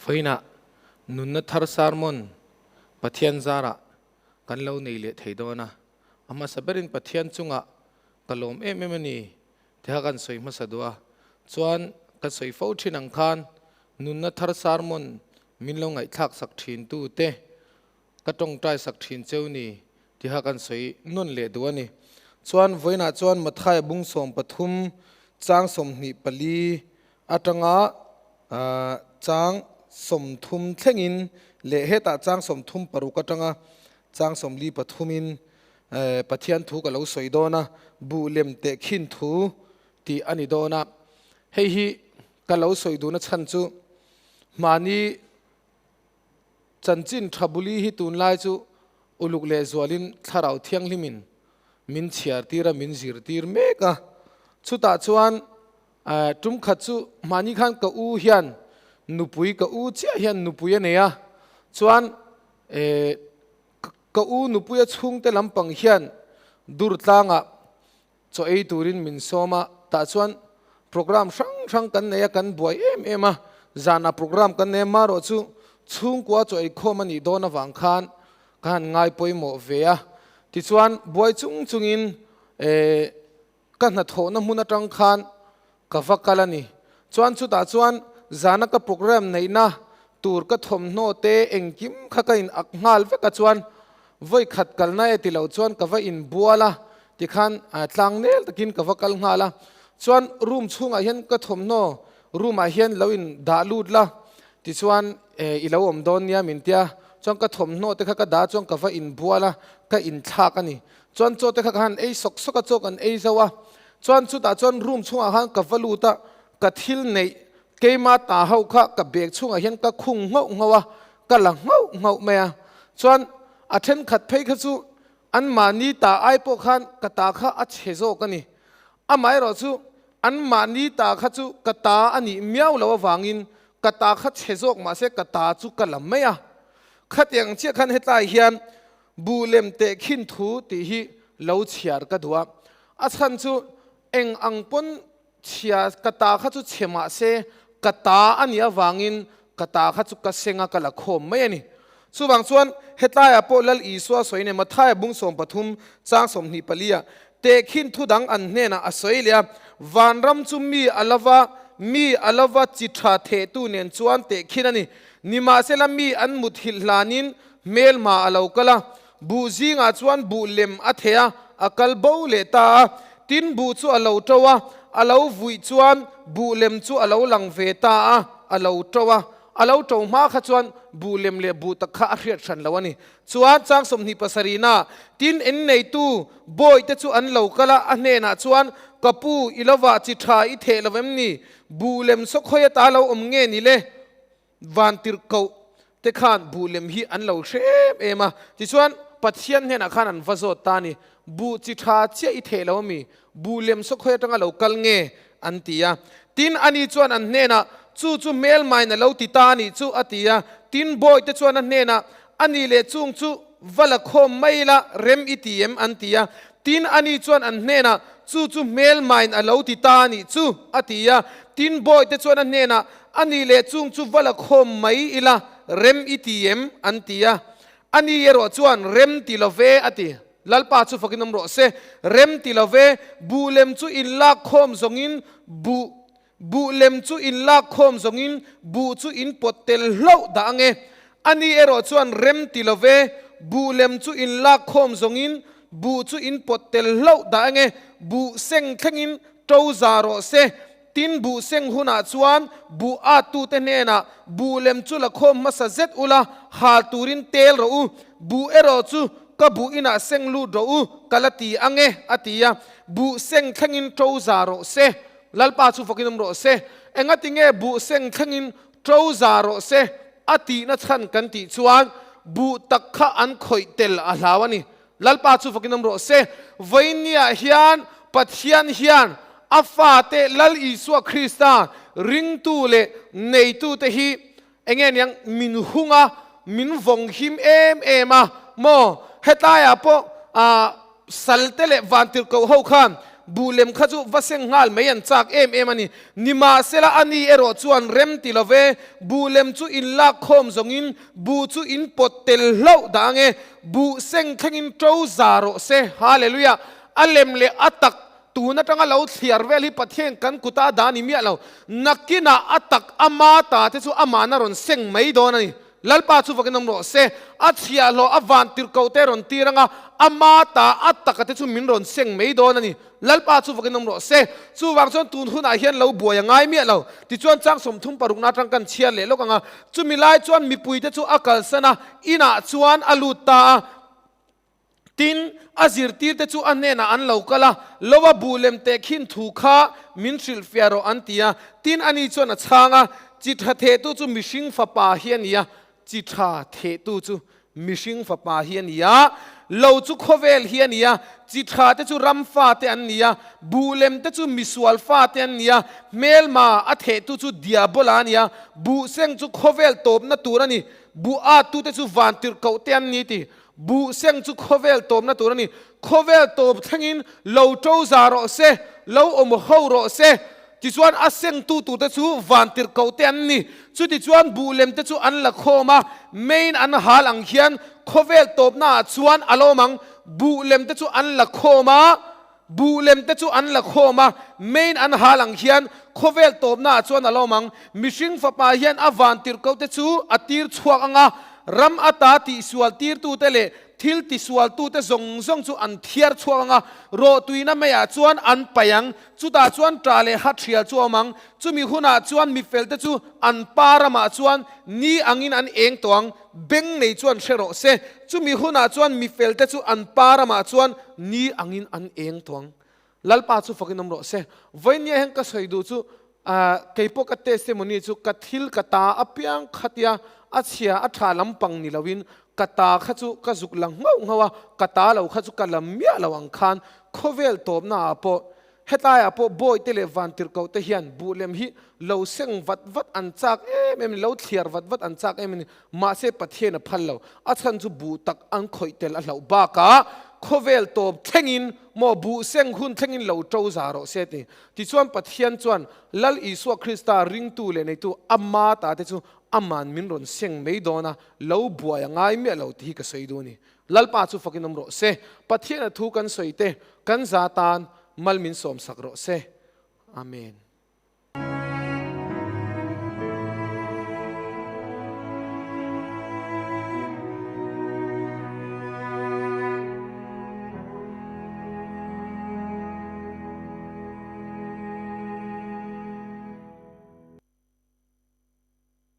Vawiinah nunna thar sermon Pathian zarah kan lo nei leh thei dawn a, a hmasa berin Pathian chungah ka lawm em em a ni tiha kan sawi hmasa duh a, chuan ka sawi fo thin ang khan nunna thar sermon min lo ngaihthlak sak thin tu te ka tawngtai sak thin cheu ni tiha kan sawi nawn leh duh a ni. Chuan vawiinah chuan Mathaia bung 13 chang 24 atanga chang 30 thlengin leh hetah chang 36 atanga chang 43 in Pathian thu ka lo sawi dawn a, buh lem teh khin thu tih a ni dawn a. Hei hi ka lo sawi duhna chhan chu mahni Chanchin tha buli hi tunlai chu uluk leh zualin Thlarau Thianghlimin min chhiar tir a, min zir tir mek a. Chutah chuan tum khat chu mahni khan ka u hian nupui, ka u chiah hian nupui a nei a, chuan ka u nupuia chhungte lampang hian dur tlangah Chaw ei turin min sawm a, tah chuan program hrang hrang kan nei a, kan buai em em a, zanah program kan nei a, marawh chu chhungkua chaw ei khawm a nih dawn avang khan ka han ngai pawimawh ve a, tichuan buai chung chungin eh ka hnathawhna hmun atang khan ka va kal a ni. Chuan chutah chuan zana ka program neihna tur ka thawmhnaw te engkim kha ka in ak nghal vek a, chuan vawi khat kalna e ti lo chuan ka va inbual a, tikhan tlang nel takin ka va kal nghal a, chuan room chhungah hian ka thawmhnaw room ah hian lo in dah lut la, tichuan i lo awm dawn nia min tia, chuan ka thawmhnaw te kha ka dah chuan ka va inbual a, ka inthlak a ni. Chuan chaw te kha ka han ei sawk sawk a, chaw kan ei zo a, chuan chutah chuan room chhungah khan ka va lut a, ka thil neih keima ta ho kha ka bag chhungah hian ka khung nghauh nghauh a, ka la nghauh nghauh mai a. Chuan a thenkhat phei kha chu anmahni ta ai pawh khan ka ta kha a chhe zawk a ni. Amaherawh chu anmahni ta kha chu ka ta a nih miau loh avangin ka ta kha chhe zawk mahse ka ta chu ka la mai a. Khatiang chiah khan hetlai hian Buh lem teh khin thu tih hi lo chhiar ka duh a, a chhan chu eng ang pawn chhia ka ta kha chu chhe mah se ka ta a nih avangin ka ta kha chu ka seng a ka la khawm mai a ni. Chuvang chuan hetlaiah pawh Lal Isua sawi nen Mathaia bung 13 chang 24 ah teh khin thu dang an hnenah a sawi leh a, Vanram chu mi a lova mi a lova chi tha thehtu nen chuan teh khin a ni. Nimahsela mi an mut hilh hlanin Hmelma a lo kal a, buh zingah chuan buh lem a theh a, a kal bo leh ta a. Tin, buh chu a lo to a, a lo vuih chuan buh lem chu a lo lang ve ta a, a lo to a. A lo to hma kha chuan buh lem leh buh tak kha a hriat hran lo a ni. Chuan chang 27 na, tin, enneitu bawihte chu an lo kal a, a hnenah chuan, Ka pu, i lovah chi tha i theh lo em ni? Buh lem sawkhawi ata lo awm nge ni le? Vantirhkoh te khan buh lem hi an lo hre em em a, tichuan Pathian hnenah khan an va zawt ta a ni, Buh chi tha chiah i theh lo a mi? Buh lem saw khawi atanga lo kal nge? an ti a. Tin, ani chuan an hnenah, Chu chu hmelmain a lo ti ta a nih chu, a ti a. Tin, bawihte chuan a hnenah, A nih leh chung chu va la khawm mai ila, rem i ti em? an ti a. Tin, ani chuan an hnenah, Chu chu hmelmain a lo ti ta a nih chu, a ti a. Tin, bawihte chuan a hnenah, A nih leh chung chu va la khawm mai ila, rem i ti em? an ti a. A ni erawh chuan, Rem ti lo ve, a ti. Lalpa chu fakin awm rawh se. Rem ti lo ve, buh lem chu in lak khawm zawngin buh, buh lem chu in lak khawm zawngin buh chu in pawt tel hlauh dah ang e. A ni erawh chuan, Rem ti lo ve, buh lem chu in lak khawm zawngin buh chu in pawt tel hlauh dah ang e. Buh seng thlengin to za rawh se. Tin, buh seng hunah chuan buh attute hnenah buh lem chu la khawm hmasa zet ula, hal turin tel rawh u, buh erawh chu ka buh inah seng lut rawh u, ka la ti ang e, a ti a. Buh seng thlengin to za rawh se. Lalpa chu fakin awm rawh se. Engati nge buh seng thlengin to za rawh se a tihna chhan kan tih chuan buh tak kha an khawih tel a hlau a ni. Lalpa chu fakin awm rawh se. Vawinia hian Pathian hian a fate Lal Isua Krista ringtu leh neitute hi enge niang min hung a, min vawng him em em a maw? Hetlaiah pawh salte leh vantirhkoh ho khan Buh lem kha chu va seng nghal mai an chak em em a ni. Nimahsela a ni erawh chuan rem ti lo ve, buh lem chu in lak khawm zawngin buh chu in pawt tel hlauh dah ange, buh seng thlengin to za rawh se. Hallelujah! A lem leh a tak tun atanga lo thliar vel hi Pathian kan kuta a dah a ni miah lo. Nakinah a tak ama ta te chu amahna rawn seng mai dawn a ni. Lalpa chu vakin awm rawh se, a chhiahhlawh a van tirhkoh te rawn tir anga ama ta a taka te chu min rawn seng mai dawn a ni. Lalpa chu vakin awm rawh se. Chuvang chuan tun hunah hian lo buai a ngai miah lo. Tichuan chang 30 parukna atang kan chhiar leh lawk anga chumi lai chuan mipuite chu a kalsan a, inah chuan a lut ta a. Tin, a zirtirte chu a hnenah an lo kal a, Lo a buh lem teh khin thu kha min hrilhfiah rawh an ti a. Tin, ani chuan a chhang a, Chi tha thehtu chu mihring fapa hi a ni a, chi tha thehtu chu mihring fapa hi a ni a, lo chu khawvel hi a ni a, chi tha te chu ram fate an ni a, buh lem te chu misual fate an ni a, hmelma a thehtu chu diabola a ni a, buh seng chu khawvel tawpna tur a ni, buh attute chu vantirhkoh te an ni ti. Buh seng chu khawvel tawpna tur a ni. Khawvel tawp thlengin lo to za rawh se, lo awm ho rawh se. Tichuan a sengtu turte chu vantirhkoh te an ni. Chutichuan buh lem te chu an la khawm a, main an hal ang hian khawvel tawpnaah chuan a lo awm ang. Buh lem te chu an la khawm a, Buh lem te chu an la khawm a, main an hal ang hian khawvel tawpnaah chuan a lo awm ang. Mihring fapa hian a van tirhkoh te chu a tir chhuak ang a, ram ata tihsual tirtute leh thil tisualtute zawng zawng chu an thiar chhuak ang a, rawhtuina meiah chuan an paih ang. Chutah chuan ṭah leh ha ṭhial chu a awm ang. Chumi hunah chuan mifelte chu an pa ramah chuan ni angin an eng tawh ang. Beng nei chuan hre rawh se, chumi hunah chuan mi felte chu an pa ramah chuan ni angin an eng tawh ang. Lalpa chu fakin awm rawh se. Vawinia hian ka sawi duh chu, kei pawh ka testimony chu ka thil ka ta apiang khatia a chhia a tha lampang ni loin ka ta kha chu ka zuk la nghauh nghauh a, ka ta lo kha chu ka la miah lo ang khan khawvel tawpnaah pawh Hetlaiah pawh Bawihte leh Vantirhkohte hian buhlem hi lo seng vat vat an chak em em a ni, lo thliar vat vat an chak em a ni. Mahse Pathian a phal lo. A chhan chu buh tak an khawih tel a hlauh bakah khawvel tawp thlengin maw buh seng hun thlengin lo to za rawh se ti. Tichuan Pathian chuan Lal Isua Krista ringtu leh neitu ama ta te chu aman min rawn seng mai dawn a, lo buai a ngai miah lo tih hi ka sawi duh a ni. Lalpa chu fakin awm rawh se. Pathian a thu kan sawi te kan za tan mal min sawmsak rawh se. Amen.